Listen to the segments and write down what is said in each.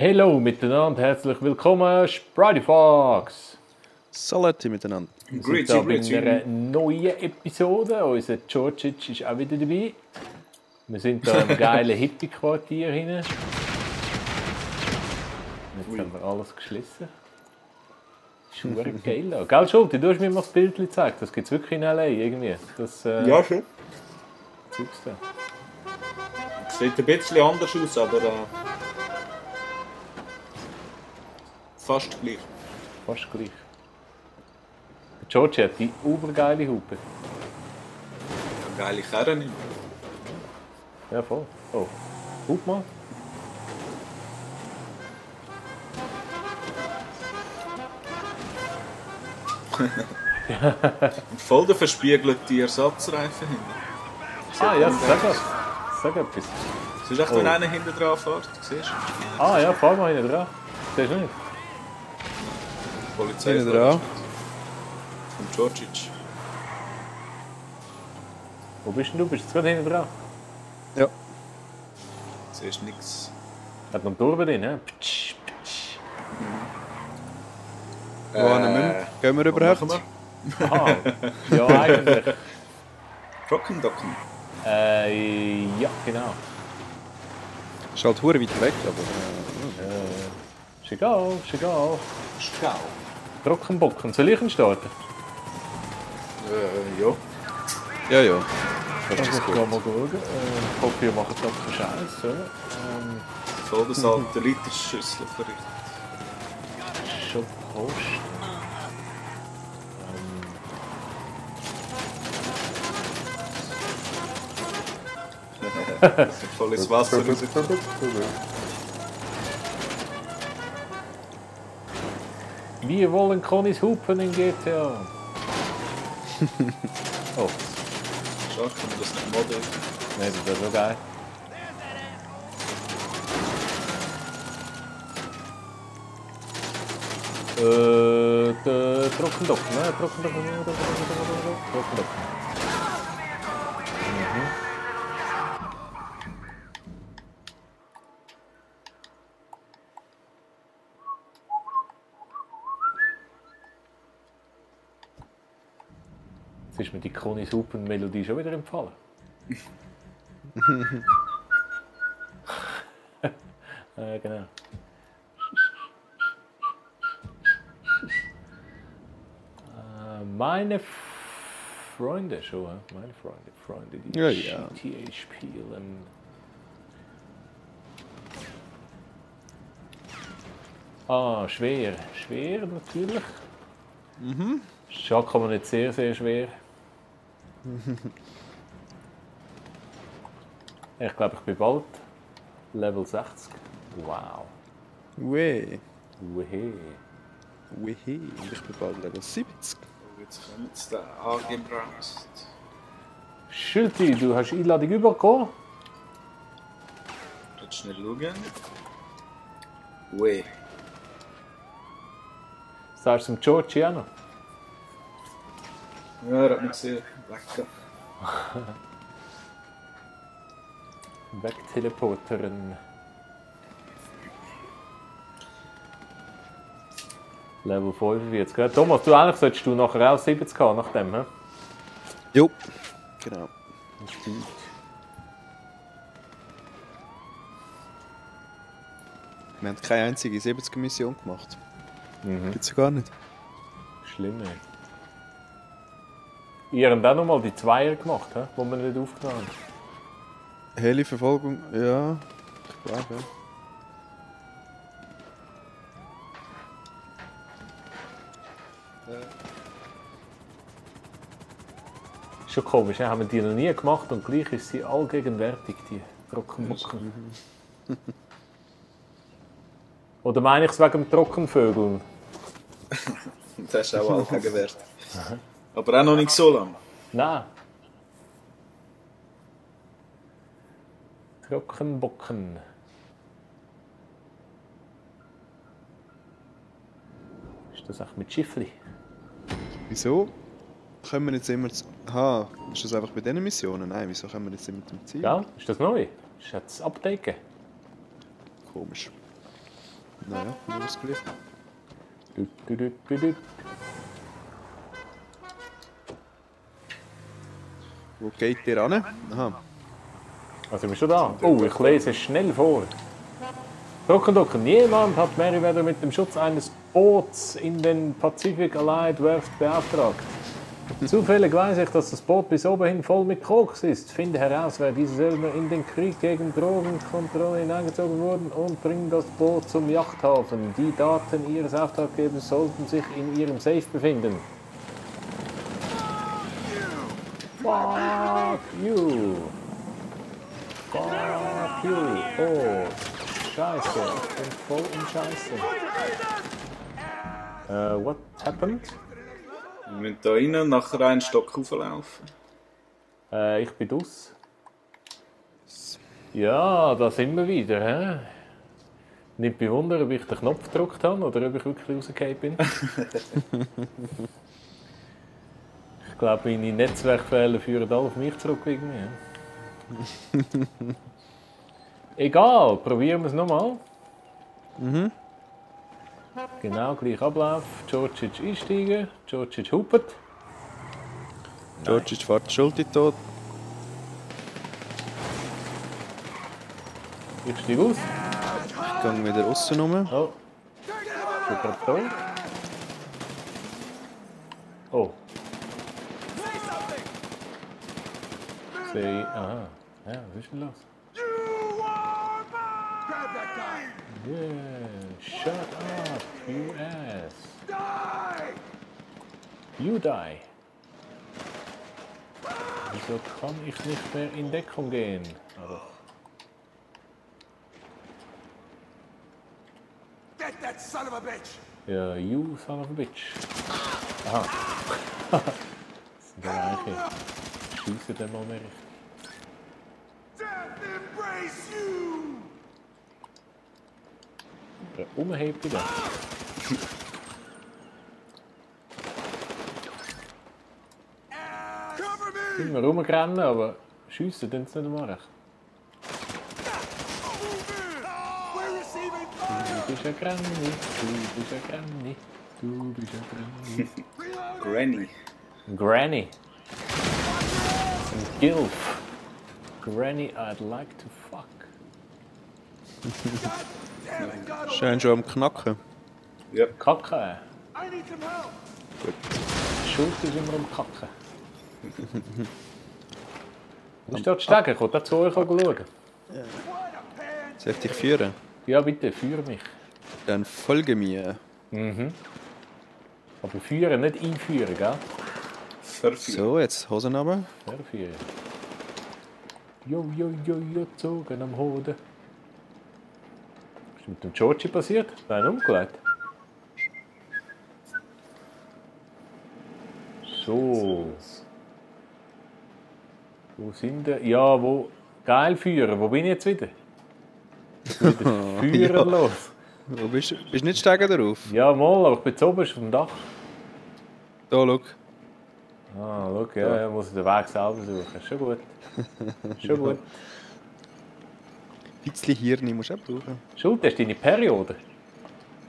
Hallo miteinander, herzlich willkommen, Sprite Fox. Salati miteinander. Wir sind da bei einer neuen Episode. Unser Georgic ist auch wieder dabei. Wir sind da im geilen Hippie-Quartier hinein. Jetzt haben wir alles geschlossen. Das ist verdammt geil. Gell, Schulte, du hast mir mal das Bild gezeigt. Das gibt es wirklich in L.A. irgendwie. Das, ja, schon. Zeugs da. Sieht ein bisschen anders aus, aber fast gleich. Fast gleich. Der George hat die übergeile Hupe. Ja, geile Kerre nicht. Ja, voll. Oh, Hup mal. Und voll der verspiegelte Ersatzreifen hinten. Ah ja, sag etwas. Siehst du echt, wenn einer hinten dran fährt? Siehst du? Ah ja, fahr mal hinten dran. Siehst du nicht? Polizei Hinten dran. Von Georgic. Wo bist denn du? Bist du jetzt gerade hinten dran? Ja. Siehst nix. Hat noch einen Turbo drin, ne? Ptsch, ptsch. Gehen wir überhaupt? Machen Aha. Ja, eigentlich. wir? Trockendocken. Ja, genau. Ist halt verdammt weit weg, aber... Ist egal, ist egal. Stau. Trockenbocken. Soll ich ihn starten? Ja. Ja, ja. Das muss ich mal schauen. Ich hoffe, ihr macht das keinen Scheiß, oder? Voll das alte Literschüssel verrichtet. Schon Post. Das ist voll ins Wasser rausgekommen. Wir wollen Connys Hupen in GTA. Oh, Schade, kann man das nicht modden. nein, das wäre so geil. Der Trockendocken, ne? Trockendocken. Jetzt ist mir die Connys Hupen-Melodie schon wieder empfallen. Genau. Meine Freunde schon, meine Freunde, die Ja, ja. GTA spielen. Ah, schwer natürlich. Schon kann man nicht sehr, sehr schwer. Ich glaube, ich bin bald Level 60. Wow. Weh. Wehe. Wehe. Und ich bin bald Level 70. Oh, jetzt kommt es da angebraust. Schülti, du hast Einladung bekommen? Jetzt schnell schauen. Weh. Sagst du dem George auch noch? Ja, er hat mich gesehen. Lecker. Wegteleporteren. Level 45. Gell? Thomas, eigentlich solltest du nachher auch 70 haben, nach dem, he? Jo. Genau. Das ist gut. Wir haben keine einzige 70er-Mission gemacht. Gibt's ja gar nicht. Schlimm, ey. Ihr habt auch noch mal die Zweier gemacht, he? Die wir nicht aufgenommen haben. Heli-Verfolgung, ja. Ich glaube, ja. Schon komisch, he? Haben wir die noch nie gemacht und gleich ist sie allgegenwärtig, die Trockenmucken. Oder meine ich es wegen dem Trockenvögeln? Das ist auch allgegenwärtig. Aber auch noch nicht so lang. Nein. Trockenbocken. Ist das auch mit Schiffli? Wieso können wir jetzt immer... Aha, ist das einfach bei diesen Missionen? Nein, wieso können wir jetzt immer zum Ziel? Ja, ist das neu? Ist das Update? Komisch. Naja, nur das Gleiche. Du, du, du, du, du. Wo geht ihr ran? Aha. Also sind wir schon da? Oh, ich lese schnell vor. Docker, niemand hat Meriwether mit dem Schutz eines Boots in den Pacific Allied Werft beauftragt. Zufällig weiß ich, dass das Boot bis oberhin voll mit Koks ist. Finde heraus, wer diese Söldner in den Krieg gegen Drogenkontrolle hineingezogen wurden und bringe das Boot zum Yachthafen. Die Daten Ihres Auftraggebers sollten sich in Ihrem Safe befinden. Fuck you! Fuck you! Oh, Scheiße, ich bin voll in Scheiße. What happened? Wir müssen da rein und nachher einen Stock rauflaufen. Ich bin aus. Ja, da sind wir wieder. He? Nicht bewundern, ob ich den Knopf gedrückt habe oder ob ich wirklich rausgefallen bin. Ich glaube, meine Netzwerkfehler führen alle auf mich zurück wegen mir. Egal, probieren wir es nochmal. Mhm. Genau, gleich Ablauf. Djordjic einsteigen, Djordjic hupet. Djordjic fährt die Schulter tot. Ich steige aus. Ich gehe wieder aussen rum. Oh. Ich bin gerade da. Oh. Sehe ich. Aha. Ja, was ist denn los? Yeah, shut up, you ass. You die. Wieso kann ich nicht mehr in Deckung gehen? Aber Get that son of a bitch! ja, you son of a bitch. Aha. Das sind ja eigentlich. Schießen den mal mehr richtig. Death embrace you! Umhebt wieder. Cover me! Immer rumrennen, aber schiessen tun sie nicht mal recht. We're receiving Du fire! bist ein Granny, du bist ein Granny, du bist ein Granny. Granny. Granny. Ein Gilf. Granny, I'd like to fuck. Damn it, God! Scheint schon am Knacken. Ja. Kacke. I need some help! Die Schuld ist immer am Kacken. Wo ist dort Stegen? Kommt da zu euch schauen? What a pan! Soll ich dich führen? Ja, bitte, führe mich. Dann folge mir. Aber führen, nicht einführen, gell? Verführen. So, jetzt Hosen runter. Führen. Jo, zogen am Hoden. Was ist mit dem Georgie passiert? Nein, umgelegt. So. Wo sind wir? Ja, wo? Geil führen. Wo bin ich jetzt wieder? Führen Ja. los. Wo bist du? Bist du nicht steigen drauf? Ja, mal, aber ich bin zu oberst auf dem Dach. Da, schau. Ah, schau, ja, ich muss den Weg selber suchen. Schon gut. Schon gut. Ein bisschen Hirn musst du auch brauchen. Schuld, das ist deine Periode.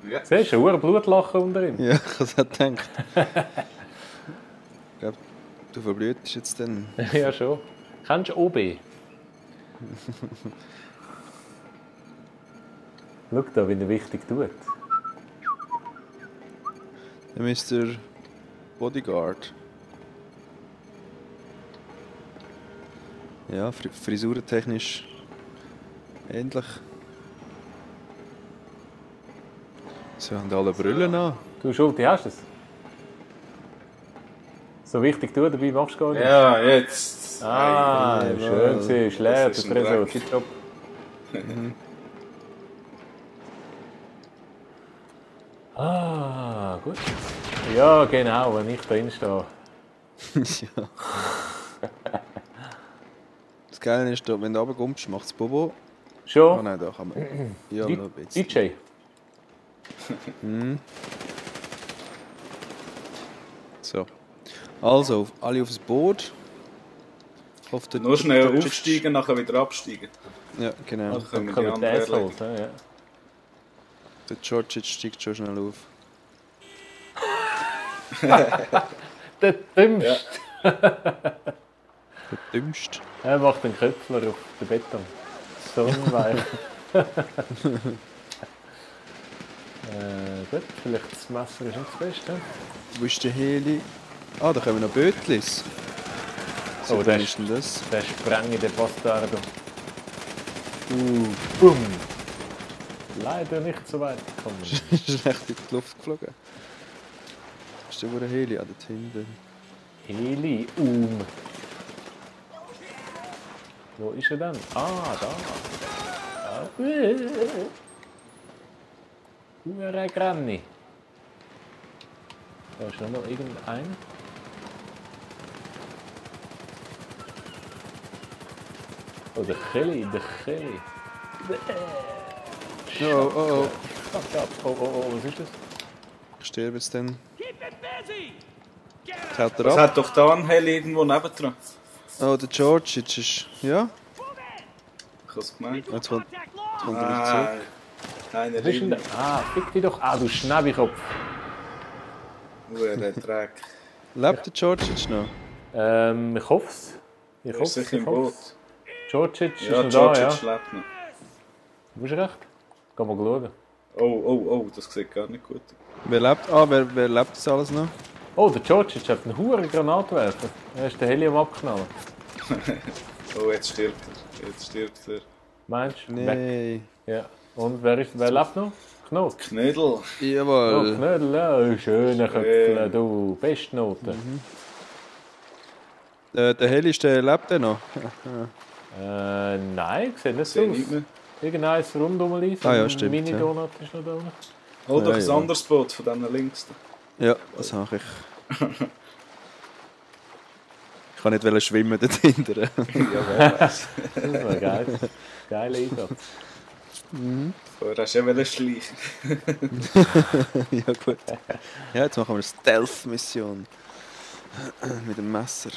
Ja. Siehst du, ein Blutlachen unter ihm. Ja, ich habe es auch gedacht. Ich glaube, du verblühtest jetzt dann. Ja, schon. Kennst du OB? Schau da, wie er wichtig tut. Der Mr. Bodyguard. Ja, frisurentechnisch ähnlich. Sie haben alle Brillen an. Du, Schulti, hast du es? So wichtig tun, dabei machst du gar nicht. Ja, jetzt. Ah, Hey, schön wow. gewesen, ist leer, Das das ist ein Frisur, Dreck. tipptopp. Ah, gut. Ja, genau, wenn ich da drin stehe. Ja. Das Geile ist, wenn du runterkommst, macht es Bobo. Oh Schon? nein, da kann man. Ja, noch ein bisschen. DJ. So. Also, alle aufs Boot. Ich hoffe, der Nur schnell Djordjic- aufsteigen, nachher wieder absteigen. Ja, genau. Dann können wir Dann die kommen die anderen Assholes, ja. Der George steigt schon schnell auf. Der Dümmste. Der dümmste. Er macht den Köpfler auf den Beton. So weich. Gut, vielleicht das Messer ist nicht das Beste. Wo ist der Heli? Ah, da kommen noch Bötlis. So, Oh, wer der ist denn das? Der Sprenge, der Bastardo. Bumm. Leider nicht so weit gekommen. Ist recht in die Luft geflogen. Ist der wo der Heli? Ah, dort hinten. Helium. Wo ist er denn? Ah, da. Hure Granny. Da ist noch irgendein. Oh, der Kelly. Oh, oh, oh. Fuck up. Oh, was ist das? Ich sterbe jetzt dann. Keep it busy! Haut er Es ab? hat doch da ein Heli irgendwo nebendran. Oh, der George, jetzt ist... Ja? Ich habe es gemeint. Jetzt kommt er wieder Ah, zurück. keine Was ist denn da? Heli. Ah, fick dich doch. Ah, du Schnäbikopf. Der Dreck. Lebt der George jetzt noch? Ich hoffe es. Er ist sicher im Boot. Georgic ist Ja, noch da, ja. George schläft noch. Du hast recht. Geh mal schauen. Oh, das sieht gar nicht gut aus. Wer lebt? Ah, wer lebt das alles noch? Oh, der Georgic hat einen hohen Granatwerfer. Er ist den Helium abknallen. Oh, jetzt stirbt er. Meinst du? Weg. Nee. Ja. Und wer lebt noch? Knot. Knödel. Oh, Jawohl. Knödel, ja. Schöne Köpfe, du. Bestnoten. Der Heli, lebt der noch? Nein, sieht nicht so Sehe aus. nicht mehr. Irgendeins rundum Ah ja, stimmt, Mini-Donut ist noch da. Hol doch Ja, ein ja. anderes Boot von diesen links. Ja, das habe ich. Ich kann nicht schwimmen dort hinten. Ja, wer weiß. Das war geil. Geiler Einsatz. Vorher hast du ja wollen schleichen. Ja, gut. Ja, jetzt machen wir eine Stealth-Mission. Mit dem Messer.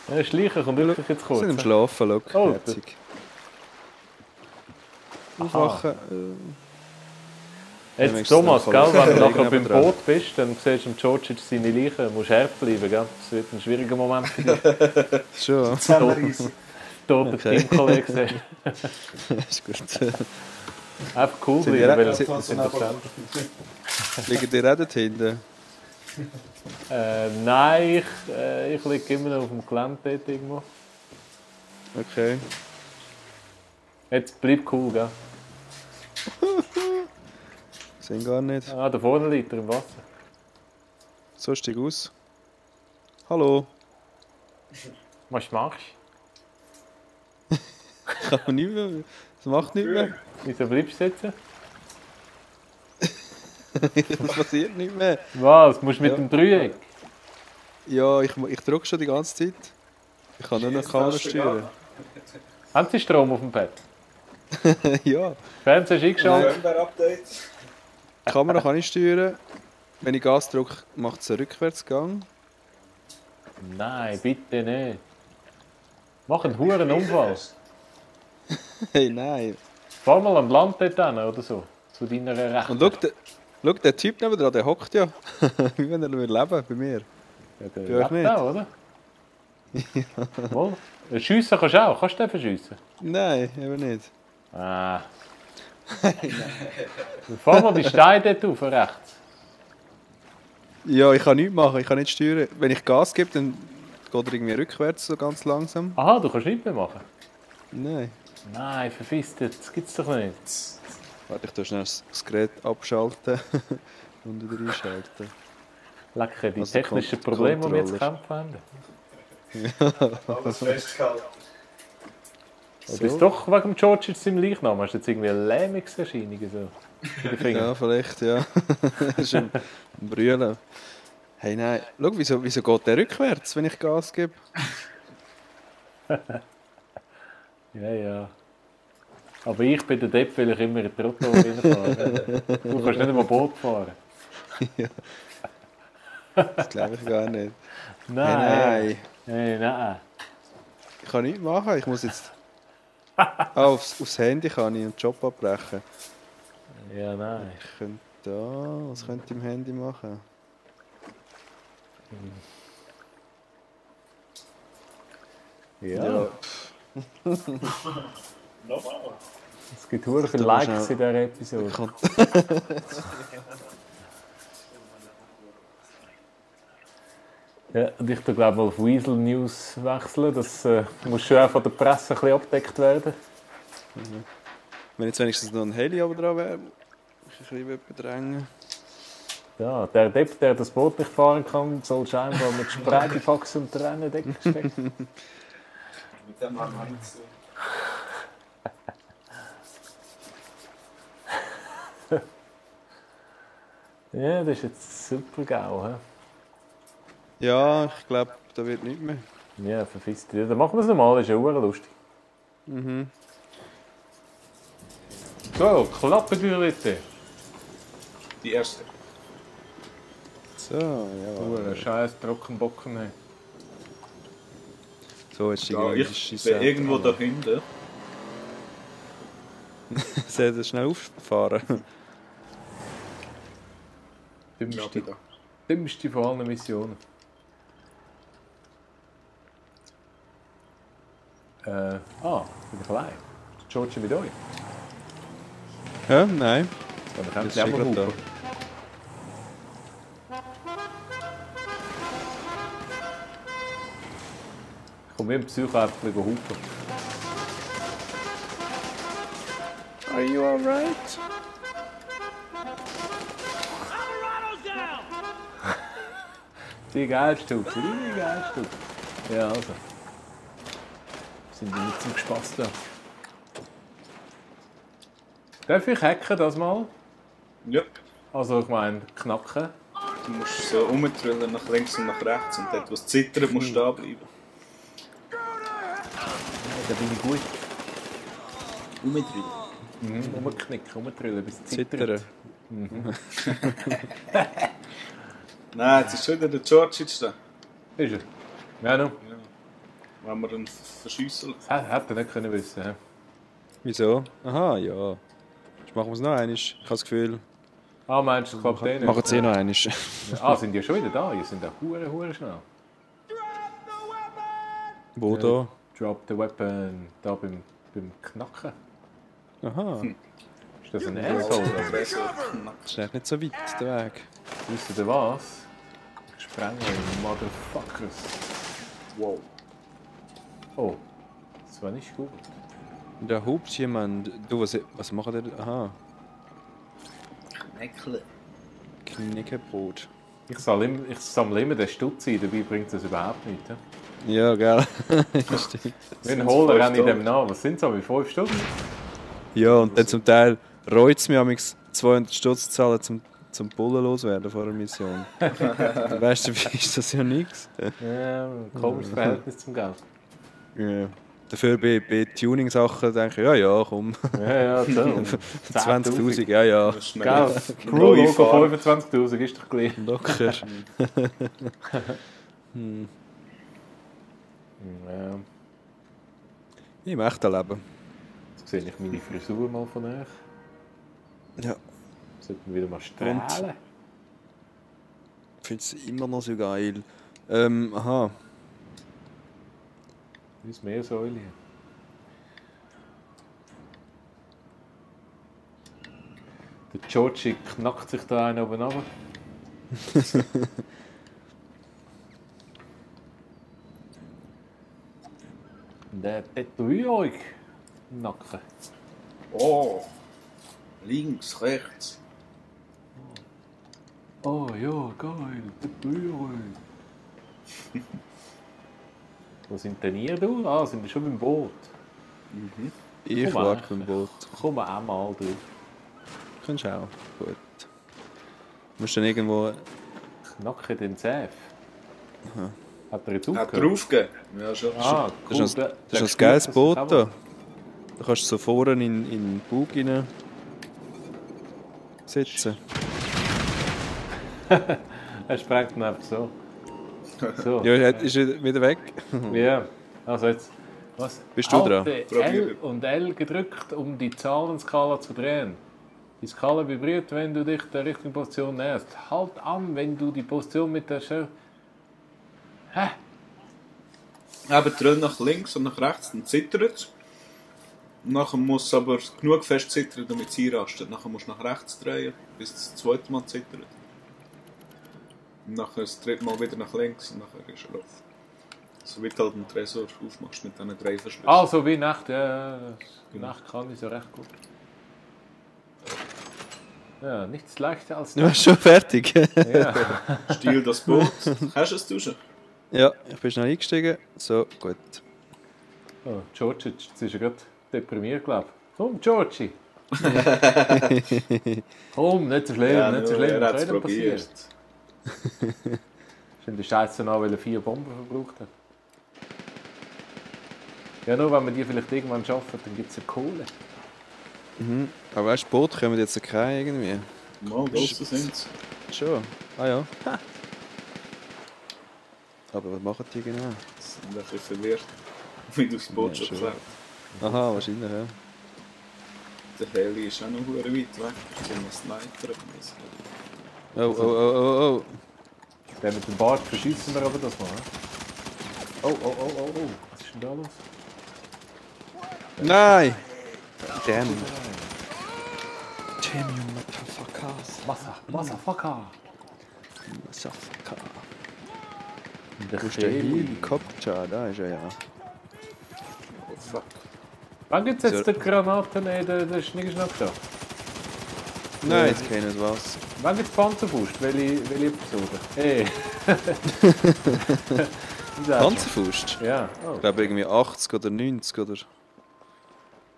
Ja, Schleichen kommt wirklich jetzt Wir kurz. sind im ne? Schlafen, schau. Oh, Herzig. Aufwachen. Jetzt, Dann Thomas, ist es gell, dann wenn du voll- nachher beim nebendran. Boot bist, dann siehst du im Georgic seine Leichen. Du musst scharf bleiben, gell? Das wird ein schwieriger Moment für dich. Schon. Toter Okay. Teamkollege siehst. Ist gut. Einfach cool Sind bleiben, die- weil es sind- ist interessant. Liegen die auch dort hinten? Nein, ich liege immer noch auf dem Gelände dort irgendwo. Okay. Jetzt bleib cool, gell? Sehen gar nicht. Ah, da vorne liegt er im Wasser. So steig aus. Hallo. Was machst Kann man nicht mehr. Das macht nicht mehr. du? Wieso bleibst du sitzen? Das passiert nicht mehr. Was? Musst du mit Ja. dem Dreieck? Ja, ich drücke schon die ganze Zeit. Ich kann nur noch die Kamera steuern. Haben Sie Strom auf dem Bett? Ja. Fernseher ist eingeschaltet? Firmware-Update. Die Kamera kann ich steuern. Wenn ich Gas drücke, macht es einen Rückwärtsgang. Nein, bitte nicht. Mach einen huren Unfall. Hey, nein. Fahr mal an Land dort hin oder so. Zu deiner Rechten. Und schau, der Typ neben dran, der hockt ja. Wie wenn er leben würde bei mir. Ja, der bei euch lebt nicht. auch, oder? Wohl. Schiessen kannst du auch. Kannst du den verschiessen? Nein, eben nicht. Ah. Fahr mal die Steine dort auf, rechts. Ja, ich kann nichts machen, ich kann nicht steuern. Wenn ich Gas gebe, dann geht er irgendwie rückwärts, so ganz langsam. Aha, du kannst nichts mehr machen. Nein. Nein, verpisst dich. Das gibt's doch nicht. Warte, ich tue schnell das Gerät abschalten und wieder einschalten. Lecker, die Also technischen Probleme, die wir jetzt Controller. kämpfen haben. Alles festgehalten. Du bist doch wegen dem George jetzt im Leichnam. Hast du jetzt irgendwie Lähmungserscheinungen so in den Fingern? Ja, vielleicht, ja. Das ist ein Brüllen. Hey, nein. Schau, wieso geht der rückwärts, wenn ich Gas gebe? Ja, ja. Aber ich bin der Depp, weil ich immer in die Trottoir reinfahre. Du kannst nicht einmal Boot fahren. Das glaube ich gar nicht. Nein. Hey, nein. Nein. Ich kann nichts machen, ich muss jetzt... Ah, aufs Handy kann ich einen Job abbrechen. Ja, nein. Ich könnte da... Was könnte ich im Handy machen? Ja. Es gibt hure viele Da musst Likes du in dieser Episode. Ja, und ich glaube mal auf Weasel News wechseln. Das muss schon auch von der Presse ein bisschen abgedeckt werden. Wenn jetzt wenigstens noch ein Heli oben dran wäre, würde ich ein bisschen bedrängen. Ja, der Depp, der das Boot nicht fahren kann, soll scheinbar mit Spreitifax und Tränendeck stecken. Mit dem haben wir nichts zu tun. Ja, das ist jetzt super GAU. He? Ja, ich glaube, da wird nichts mehr. Ja, verfisst. Ja, dann machen wir es nochmal, das ist ja auch lustig. So, Klappentür bitte. Die erste. So, ja. Scheiß Trockenbocken. Hey. So, jetzt Ja, ich bin irgendwo da hinten. Soll ich das schnell auffahren? Dümmste, da. dümmste von allen Missionen. Bin ich allein? Ist George mit euch? Ja, nein. Dann Das kann ist ich auch mal gerade da. hupen. Ich komme mit dem Psychoäpfel hupen. Are you alright? Alvarado's down! Die geilste Hupe, die geilste Hupe. Ja, also. Sind die nicht zum Spaß da? Darf ich hacken das mal? Ja. Also ich meine, knacken. Du musst so rumtrillen nach links und nach rechts und dort, wo es zittert, musst du da bleiben. Da bin ich gut. Rumtrillen. Rumknicken, rumtrillen, bis es Zittern. zittert. Nein, jetzt ist schon wieder der George jetzt da. Ist er? Ja, no. Wenn wir ihn verschiessen. Hätte er nicht können wissen. He? Wieso? Aha, ja. Jetzt machen wir es noch einmal. Ich habe das Gefühl, Ah, meinst du, es klappt eh nicht? machen sie noch einmal. Ah, sind die schon wieder da? Die sind auch hure schnell. Wo da? Drop the weapon. Da beim Knacken. Aha. Ist das ein Asshole? Das ist echt nicht so weit, der Weg. Wisst ihr was? Ich sprenge euch, Motherfuckers. Wow. Oh, das war nicht gut. Da hupt jemand. Du, was macht der? Aha, Knäckle. Knickebrot. Ich sammle immer den Stutz ein, dabei bringt das überhaupt nichts. He? Ja, gell? Ja, stimmt. Wie ein Holer renne ich dem nach. Was sind so, wie 5 Stunden? Ja, und dann zum Teil reut es mich, amigs 200 Stutz zu zahlen, zum Bullen loswerden vor einer Mission. Dann weißt du, wie ist das ja nichts. Ja, ein komisches Verhältnis zum Geld. Ja. Dafür bei Tuning-Sachen denke ich, ja, komm. Ja, so. 20'000, ja. Gell, Crew-Logo 25'000 ist doch gleich. Locker. Ja, Im echten Leben. jetzt sehe ich meine Frisur mal von euch. Ja. Sollten wir wieder mal strahlen. Ich finde es immer noch so geil. Aha. Uns Meersäule. Der Georgie knackt sich da einen oben runter. Und der tätowiert euch im Nacken. Oh. Links, rechts. Oh ja, geil, tätowiert euch. Wo sind denn ihr, du? Ah, sind wir schon beim Boot? Ich Komm warte mal. beim Boot. Komm auch mal drauf. Kannst auch. Gut. Musst dann irgendwo... Knacken den Safe. Hat er jetzt Hat er aufgehört? aufgegeben? Ja, schon. Ah, cool. Das ist Der ein spürt geiles das Boot auch da. mal. Da kannst du so vorne in den Bug rein sitzen. Er sprengt ihn einfach so. So. Ja, ist er wieder weg? Ja, also jetzt. Was? Bist du dran? Halte Probier. L und L gedrückt, um die Zahlenskala zu drehen. Die Skala vibriert, wenn du dich der richtigen Position näherst. Halt an, wenn du die Position mit der Hä? Eben drehen nach links und nach rechts, dann zittert es. Nachher muss es aber genug fest zittern, damit es einrastet. Nachher musst du nach rechts drehen, bis es das zweite Mal zittert. Und nachher das dritte Mal wieder nach links und nachher ist er auf. So wie du halt einen Tresor aufmachst mit diesen 3 Verschlüssen. Ah, so wie Nacht, ja. Nacht kann ich so recht gut. Ja, nichts leichter als Du bist schon fertig. Ja. Stil das Boot. Hast du es duschen? Ja, ich bin schnell eingestiegen. So, gut. Oh, Georgie, jetzt ist er gerade deprimiert, glaube ich. Komm, Georgie! Komm, nicht so schlimm, nicht so schlimm. Er hat Was es soll denn passieren? probiert. Stimmt, der Scheiße noch, weil er 4 Bomben verbraucht hat. Ja, nur wenn wir die vielleicht irgendwann schaffen, dann gibt es ja Kohle. Aber weißt du, Boot kommen jetzt keine irgendwie. Mal, draussen sind sie. Schon. Ah ja. Aber was machen die genau? Sie sind ein bisschen verwirrt. Wie du das Boot Ja, schon schon. gesagt Aha, wahrscheinlich, ja. Der Heli ist auch noch weit weg. Ich kann das Sniper. Oh, oh, oh, oh, oh. Der mit dem Bart verschießen wir aber das mal. Ne? Oh, oh, oh, oh, oh. Was ist denn da los? Nein! Damn. Damn you motherfuckers. Motherfucker! Motherfucker. Der Wo ist der Heli. Helikopter? Da ist er ja. Oh fuck. Wann gibt es jetzt So. die Granaten, den Schnickerschnack da? Nein, jetzt kennen wir was. Wann gibt es Panzerfaust? Welche Episode? Hey! Panzerfaust? Ja. Oh. Ich glaube irgendwie 80 oder 90 oder.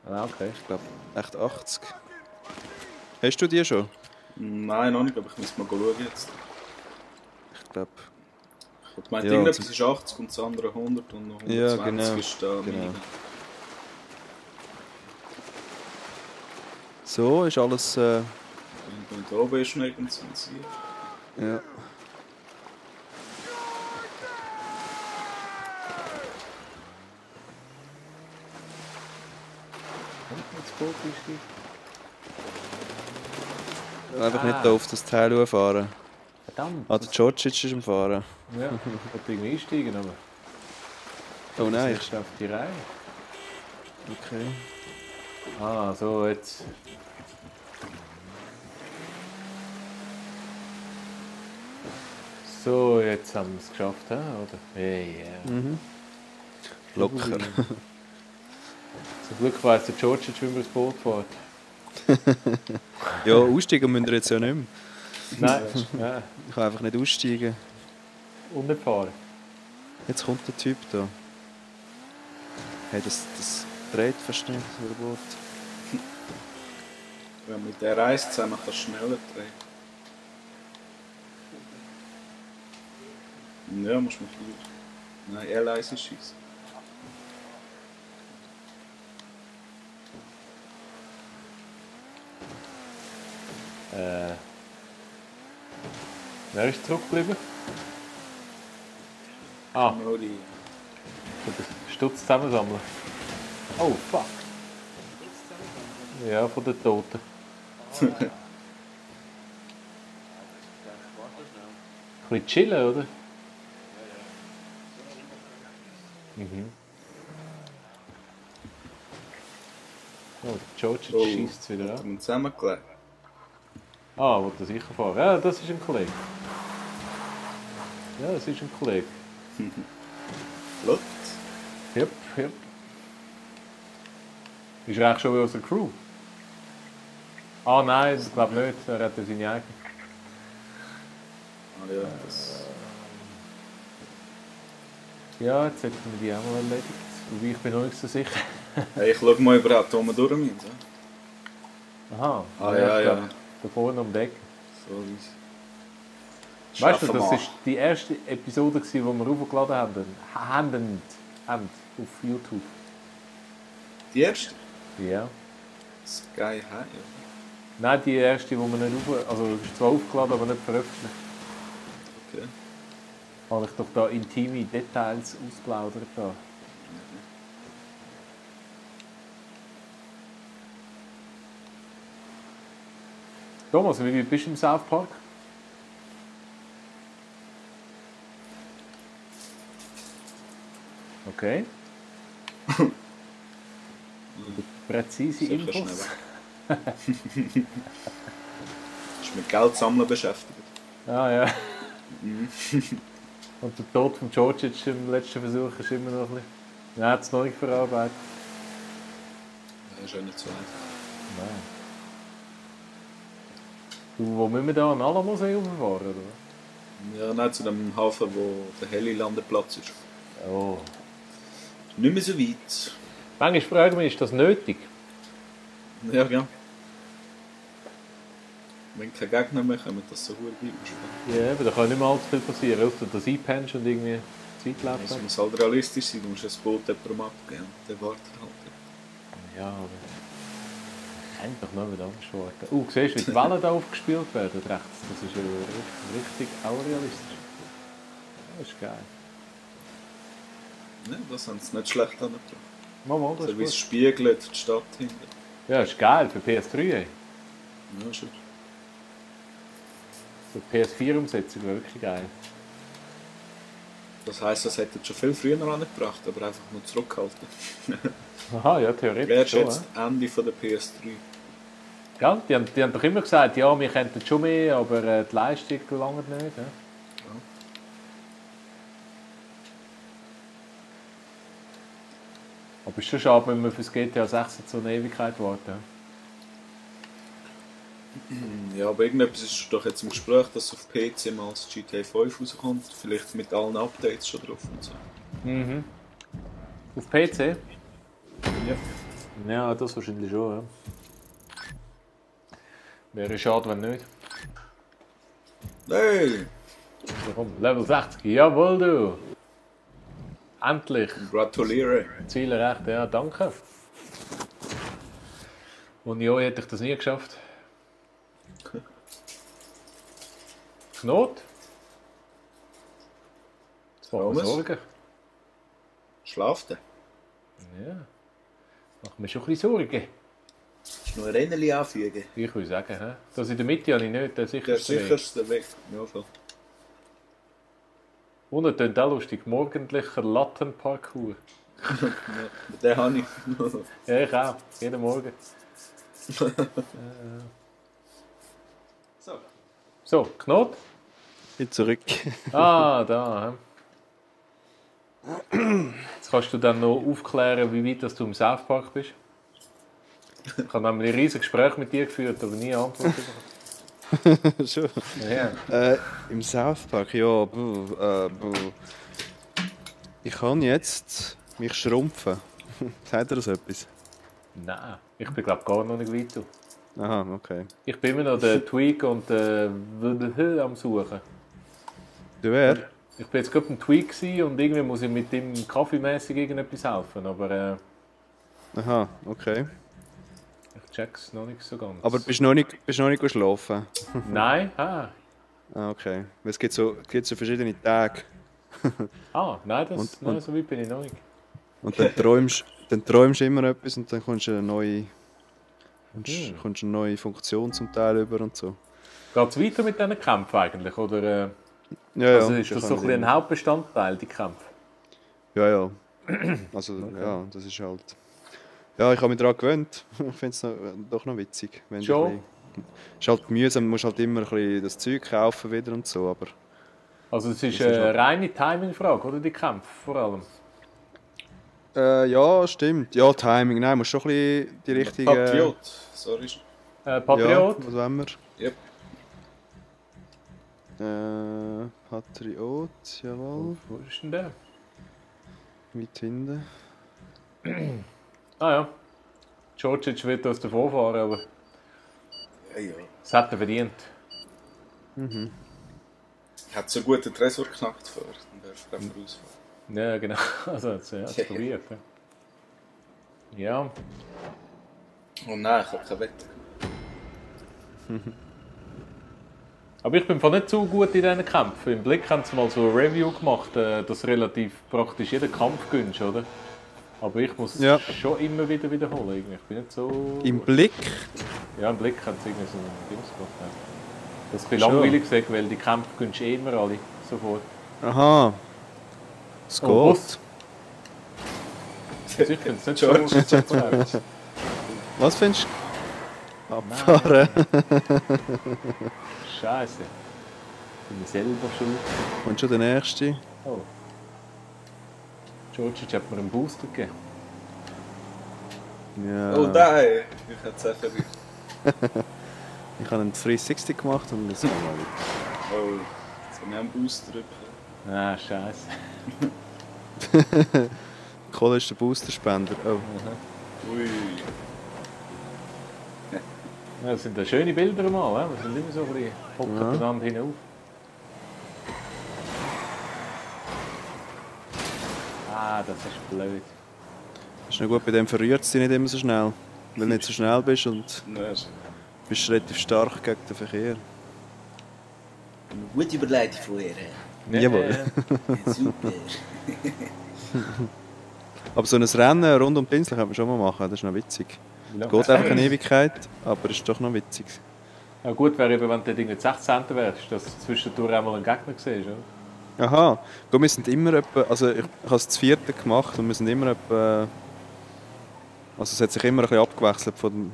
Ah, okay. Ich glaube echt 80. Hast du die schon? Nein, noch nicht, aber ich muss mal schauen jetzt. Ich glaube. Ich meine, Ja, irgendetwas ist 80 und das andere 100 und noch 120 Ja, genau, ist da genau. Minimum. So ist alles. Und da oben ist noch irgendwas ein Ziel. Ja. Ins Boot einsteigen. Einfach nicht da auf das Teil fahren. Verdammt! Ah, der Georgic ist am Fahren. Ja, ich wollte irgendwie einsteigen, aber Oh nein. ich auf die Reihe. Okay. Ah, so jetzt. So, jetzt haben wir es geschafft, hä? Oder? Hey, yeah. Locker. Zum Glück weiss der George, wie man das Boot fährt. Ja, aussteigen müssen wir jetzt ja nicht mehr. Nein, ja, Ich kann einfach nicht aussteigen. unerfahren. Jetzt kommt der Typ da. Hey, das dreht fast nicht, so ein Boot. Wenn man mit der Reise zusammen kann schneller drehen. Ja, muss man viel. Nein, eher leise schießen. Wer ist zurückgeblieben? Ah, Nur die. für den Stutz zusammensammeln. Oh, fuck. Ja, von den Toten. Ein bisschen chillen, oder? Mhm. Oh, der George Oh, schießt es wieder hat an. man zusammengelegt. Ah, wollte er sicher fahren. Ja, das ist ein Kollege. Ja, das ist ein Kollege. Flott. Yep, yep. Ist er eigentlich schon aus der Crew? Ah nein, ich glaube nicht. Er hat ja seine eigene. Ah ja, das. Ja, jetzt hätten wir die auch mal erledigt. Wobei ich bin noch nicht so sicher. Hey, ich schau mal überhaupt, wo wir durch müssen. Aha. Ah ja, ich ja. glaub, da vorne um die Ecke. So easy. Weißt du, Schaffen das wir. war die erste Episode, die wir hochgeladen haben. Haben auf YouTube. Die erste? Ja. Sky High. Nein, die erste, die wir nicht auf... Also, es ist zwar aufgeladen, aber nicht veröffentlicht. Okay. Habe ich doch da intime Details ausplaudert. Da. Thomas, wie weit bist du im South Park? Okay. Präzise Sicher Infos. schnell. Ist mit Geld sammeln beschäftigt. Ah ja. Und der Tod von Djordjic im letzten Versuch ist immer noch ein bisschen... Er hat es noch nicht verarbeitet. Das ist ja nicht so einfach. Nein. Du, wo müssen wir da an Alamosee rumfahren, oder? Ja, nein, zu dem Hafen, wo der Heli-Landeplatz ist. Oh. Nicht mehr so weit. Manchmal frage ich mich, ist das nötig? Ja, genau. Wenn keine Gegner mehr kommen, das so gut bleiben. Ja, aber da kann nicht mehr allzu viel passieren, außer dass du einpennst und irgendwie Zeit läuft. Es muss halt realistisch sein, du musst das Boot jemandem abgeben. Der wartet halt. Ja, aber... Endlich noch wieder anders warten. Siehst du, wie die Wellen da aufgespielt werden rechts? Das ist ja richtig auch realistisch. Das ist geil. Ja, das haben sie nicht schlecht angebracht. Mal, das So wie es ist gut. spiegelt, die Stadt hinten. Ja, das ist geil für PS3. Ey. Ja, schon. Für die PS4-Umsetzung wäre wirklich geil. Das heisst, das hätte schon viel früher angebracht, aber einfach nur zurückgehalten. Aha, ja, theoretisch Erst schon. jetzt Ende von der PS3. Ja, die haben doch immer gesagt, ja, wir könnten schon mehr, aber die Leistung langt nicht. Ja. Aber es ist schon schade, wenn wir für das GTA 6 so eine Ewigkeit warten. Ja, aber irgendetwas ist doch jetzt im Gespräch, dass auf PC mal das GTA 5 rauskommt. Vielleicht mit allen Updates schon drauf und so. Mhm. Auf PC? Ja. Ja, das wahrscheinlich schon. Ja. Wäre schade, wenn nicht. Hey! So, komm, Level 60, jawohl du! Endlich! Gratuliere! Ziele recht, ja, danke. Und ja, hätte ich das nie geschafft. Knot? Das macht mir Thomas? Sorgen. Schlaft er? Ja. Macht mir schon ein bisschen Sorgen. Ist noch ein Rennchen anfügen? Ich würde sagen, hä? Das in der Mitte habe ich nicht, der Der sicherste Weg. sicherste Weg. Ja, voll. Und es klingt auch lustig, morgendlicher Lattenparkour. Ja, den habe ich. Ja, ich auch. Jeden Morgen. So. So, Knot? Bin zurück. Ah, da. Hä? Jetzt kannst du dann noch aufklären, wie weit dass du im South Park bist. Ich habe nämlich ein riesiges Gespräch mit dir geführt, aber nie Antwort bekommen. Schon. Ja. Im South Park, ja. Ich kann jetzt mich schrumpfen. Sagt ihr das etwas? Nein, ich bin glaube gar noch nicht weiter. Aha, okay. Ich bin immer noch der Tweak und der am Suchen. Du wer? Ich bin jetzt gerade beim Tweak gewesen und irgendwie muss ich mit ihm kaffeemässig irgendetwas helfen, aber Aha, okay. ich check's noch nicht so ganz. Aber bist noch nicht geschlafen? Nein? Ah, okay. Weil es gibt so verschiedene Tage. Nein, Und- so weit bin ich noch nicht. Und dann träumst du immer etwas und dann kommst du eine neue Funktion zum Teil über und so. Geht es weiter mit diesen Kämpfen eigentlich? Oder Ja, also ist das so ein, bisschen ein Hauptbestandteil, die Kämpfe? Ja. Also, ja, das ist halt... Ja, ich habe mich daran gewöhnt. Ich finde es doch noch witzig. Wenn du Schon? ein bisschen- ist halt mühsam, du musst halt immer ein bisschen das Zeug kaufen wieder und so, aber... Also es ist Das ist eine reine Timing-Frage, oder die Kämpfe vor allem? Ja, stimmt. Ja, Timing, nein, musst schon ein bisschen die richtige... Patriot. Sorry. Patriot? Ja, was wollen wir? Yep. Patriot, jawohl. Wo ist denn der? Weit hinten. Ah ja. Djordjic wird aus der Vorfahren, aber Ja. das hat er verdient. Hat so gut den Tresor geknackt vorher. Dann darf er rausfahren. Ja, genau. Also jetzt probiert. Ja. Oh nein, ich habe kein Wetter. Aber ich bin voll nicht so gut in diesen Kämpfen. Im Blick haben sie mal so eine Review gemacht, dass relativ praktisch jeder Kampf gönnst, oder? Aber ich muss Ja. schon immer wieder wiederholen. Irgendwie. Ich bin nicht so... Im Blick? Ja, im Blick hat es irgendwie so ein Dings gemacht. Ja. Das ist ein Schon. bisschen langweilig gesagt, weil die Kämpfe gönnst du eh immer alle sofort. Aha. Es geht. Oh, Bus. Also ich finde es nicht so... George ist jetzt fertig. Was findest du? Abfahren. Scheiße. Bin ich selber schuld. Und schon der nächste. Oh. George hat mir einen Booster gegeben. Ja. Oh nein! Ich hätte es einfach nicht. Ich habe einen 360 gemacht und das war mal wieder. Oh, jetzt habe ich einen Booster drücken. Ah, scheiße. Kohle ist der Boosterspender. Oh. Ui. Ja, das sind ja schöne Bilder mal, wir sind immer so ein bisschen hocken Ja. einander hinauf. Ah, das ist blöd. Das ist noch gut, bei dem verrührt es dich nicht immer so schnell. Weil du nicht so schnell bist und Nein, bist relativ stark gegen den Verkehr. eine gute Überleitung von ihr. Jawohl. Super. Aber so ein Rennen rund um die Insel kann man schon mal machen, das ist noch witzig. Ja. Geht einfach eine Ewigkeit, aber ist doch noch witzig. Ja, gut wäre eben, wenn du Ding 16. wärst, dass du zwischendurch einmal einen Gegner siehst, oder? Aha, gut, wir sind immer etwa, also ich habe es das 4. gemacht und wir sind immer etwa, also es hat sich immer ein bisschen abgewechselt von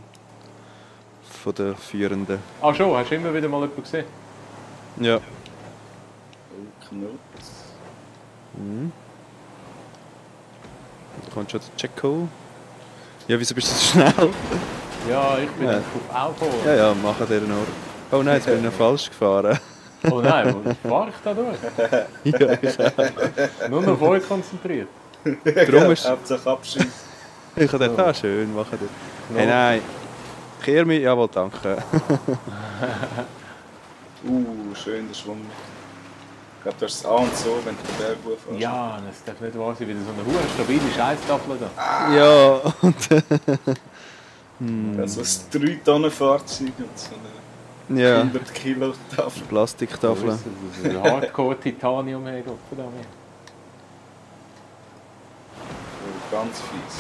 den Führenden. Ah schon, hast du immer wieder mal jemanden gesehen? Ja. Oh, Knut. Da kommt schon der Jacko. Ja, wieso bist du so schnell? Ja, ich bin Ja. auf Aufholen. Ja, ja, machen der noch. Oh nein, jetzt bin ich noch falsch gefahren. Oh nein, wo fahre ich da durch? Ja, ich Nur noch auf euch konzentriert. Darum ist, Hauptsache abschießen. ich habe gedacht, ah, schön, machen dir. Hey, nein. Kehr mich, jawohl, danke. Schön der Schwung. Ich glaube, du hast es an und so, wenn du den Berg hochfährst. Ja, das darf nicht wahr sein, wieder so eine hohe stabile Scheißtafel da. Ja, und Also ein 3-Tonnen-Fahrzeug und so eine ja, 100 Kilo Tafel. Plastiktafel. Das ist ein Hardcore-Titanium, hey Gott verdammt. Oh, ganz fies.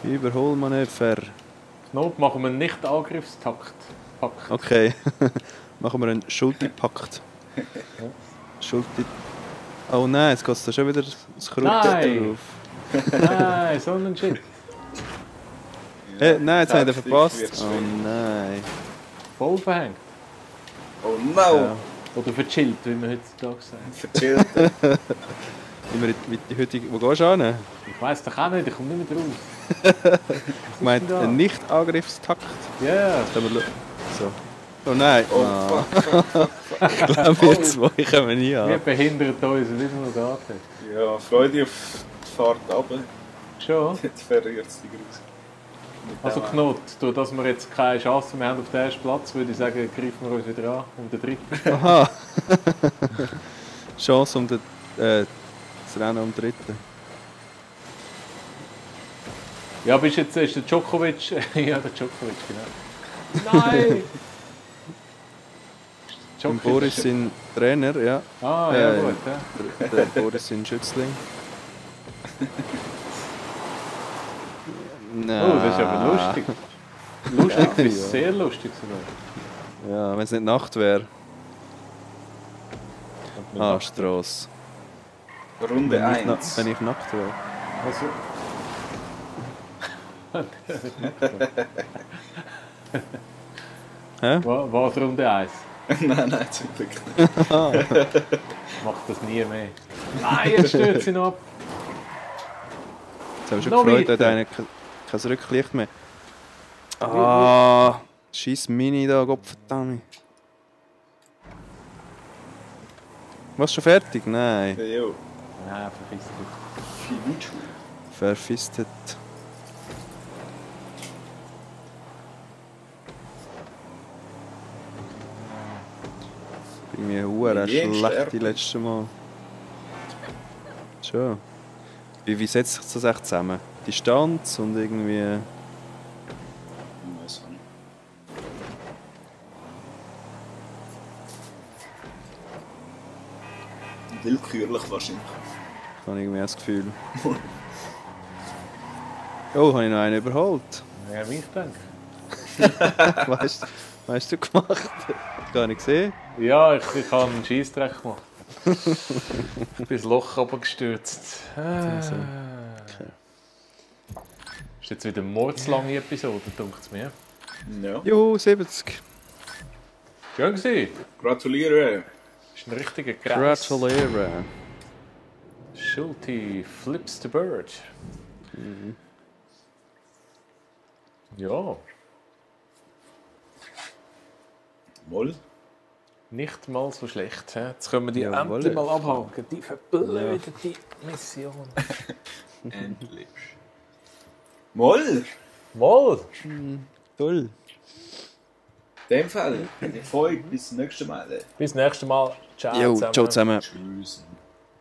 Überholmanöver. Knopf machen wir nicht Angriffstakt. Pakt. Okay, machen wir einen Schulterpakt. Schulter. Oh nein, jetzt geht es da schon wieder das Nein. drauf. Nein, so ein Shit. Hey, nein, jetzt habe ich den Taktik verpasst. wird Oh schwierig. nein. Voll verhängt. Oh no! Ja. Oder verchillt, wie man heutzutage sagt. Verchillt. Immer mit die heutige. Wo gehst du hin? Ich weiss doch auch nicht, ich komme nicht mehr raus. Ich meine, da? ein Nicht-Angriffstakt. Ja, Können wir so. Oh nein. Oh Ah, fuck. ich glaube, wir zwei kommen nie wir an. behindern uns, wie man da hat. Ja, Freude auf die Fahrt runter. Schon? Jetzt verrührt es dich raus. Mit Also dem- Knot, durch dass wir jetzt keine Chance mehr haben auf den ersten Platz, würde ich sagen, greifen wir uns wieder an um den dritten. Aha. Chance um das Rennen um den dritten. Ja, bist jetzt ist der Djokovic. Ja, der Djokovic, genau. Nein! Und Boris sein Trainer, ja. Ah, ja, Äh, gut. Ja. Der Boris sein Schützling. Nein. Oh, das ist aber lustig. Lustig bis Ja. sehr lustig sogar. Ja, wenn es nicht Nacht wäre. Ah, Strasse. Runde Wenn ich 1. wenn ich nackt wäre. Also, Hä? was Runde 1? Nein, zum Glück nicht. Macht das nie mehr. Nein, jetzt stört sie noch ab. Jetzt habe ich schon Noch gefreut, weiter. hat einer kein Rücklicht mehr. Ah, scheiß Mini da, Gottverdammt. Was, schon fertig? Nein. Jo. Nein, vergiss dich. Finucci. Verfistet. Irgendwie hure Jeden schlecht sterben. die letzte Mal. Schon. Wie setzt sich das echt zusammen? Distanz und irgendwie. Ich weiß auch nicht. Willkürlich wahrscheinlich. Habe ich irgendwie das Gefühl. Oh, habe ich noch einen überholt. Ja, wie ich denke. Weißt du gemacht? Gar nicht gesehen. Ja, ich habe einen Scheissdreck gemacht. Ich bin ins Loch runtergestürzt. Okay. Ist jetzt wieder eine mordslange Episode, denkt es mir. Ja. Juhu, 70. Schön gewesen. Gratuliere. Ist ein richtiger Kreis. Gratuliere. Schulte flips the bird. Ja, Moll. nicht mal so schlecht. He? Jetzt können wir die Jawohl. endlich mal abhaken. Die verblödete Mission. Endlich. Moll. Mal! Toll. In dem Fall bin ich freut. Bis zum nächsten Mal. Bis nächstes Mal. Ciao Jo, zusammen. ciao zusammen. Tschüss.